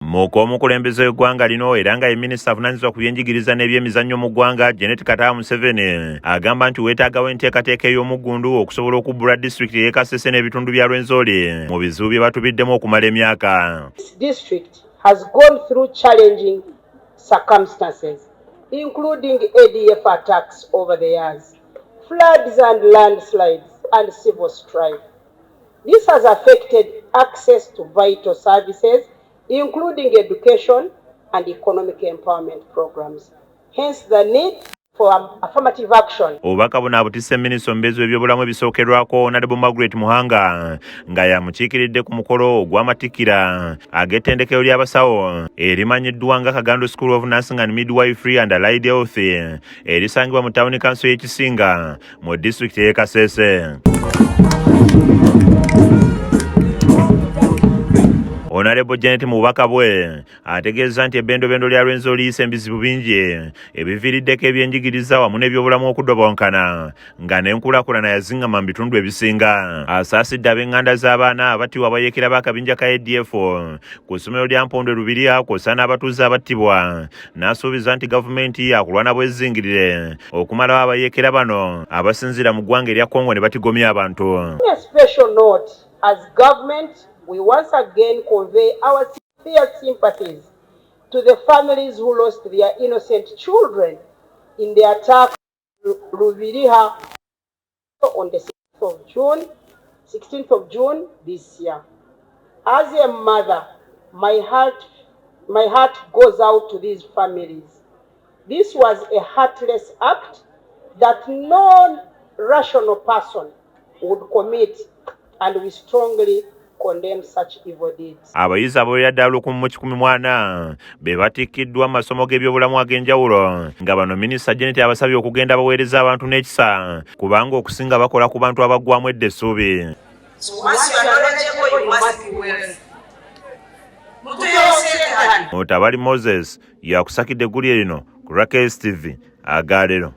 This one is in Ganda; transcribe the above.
Muka omukulembeze w'eggwanga lino era nga ye minisita avunaanyizibwa ku byenjigiriza n'ebyemizannyo mu ggwanga, Janet Kataaha Museveni, agamba nti weetaagawo enteekateeka ey'omuggundu okusobola okubbula disitulikiti ey'e Kasese n'ebitundu bya Rwenzori mu bizibu bye batubiddemu okumala emyaka. This district has gone through challenging circumstances, including ADF attacks over the years, floods and landslides, and civil strife. This has affected access to vital services, including education and economic empowerment programs. Hence the need for affirmative action. Obubaka buno abutisse minisita omubeezi w'ebyobulamu ebisookerwako, Honorable Margaret Muhanga, nga yamukiikiridde ku mukolo ogw'amatikkira ag'ettendekero ly'abasawo erimanyiddwa nga Kagando School of Nursing and Midwifery and Allied Health, erisangibwa mu tawuni kanso y'e Kisinga mu disitulikiti ey'e Kasese. Honorable Janet mu bubaka bwe ategeeza nti ebbendobendo lya Rwenzori liyise ebizibu bingi ebiviiriddeko ebyenjigiriza wamu n'ebyobulamu okudobonkana, nga n'enkulaakulana yazingama mu bitundu ebisinga. Asaasidde ab'eŋŋanda z'abaana abattibwa abayeekera b'akabinja ka ADF ku ssomero lya Mpondo Lubiriha, kw'ossa n'abatuuze abattibwa, n'asuubiza nti gavumenti yakulwana bwezingirire okumalawo abayeekera bano abasinziira mu ggwanga erya Congo ne batigomya abantu. On a special note, as government, we once again convey our sincere sympathies to the families who lost their innocent children in the attack Lubiriha on the 6th of June, 16th of June this year. As a mother, my heart goes out to these families. This was a heartless act that no rational person would commit, and we strongly condemn such evil deeds. Abayizi abawerera ddala 1140 be batikkiddwa mu masomo g'ebyobulamu ag'enjawulo, nga bano minisita Janet abasabye okugenda baweereza abantu n'ekisa, kubanga okusinga bakola ku bantu abaggwamu edda essuubi. So once you are knowledgeable, you must be wealthy. Mutuyoseekani. Mutabali Moses yakusakidde eggulire lino ku Rakes TV agaleero.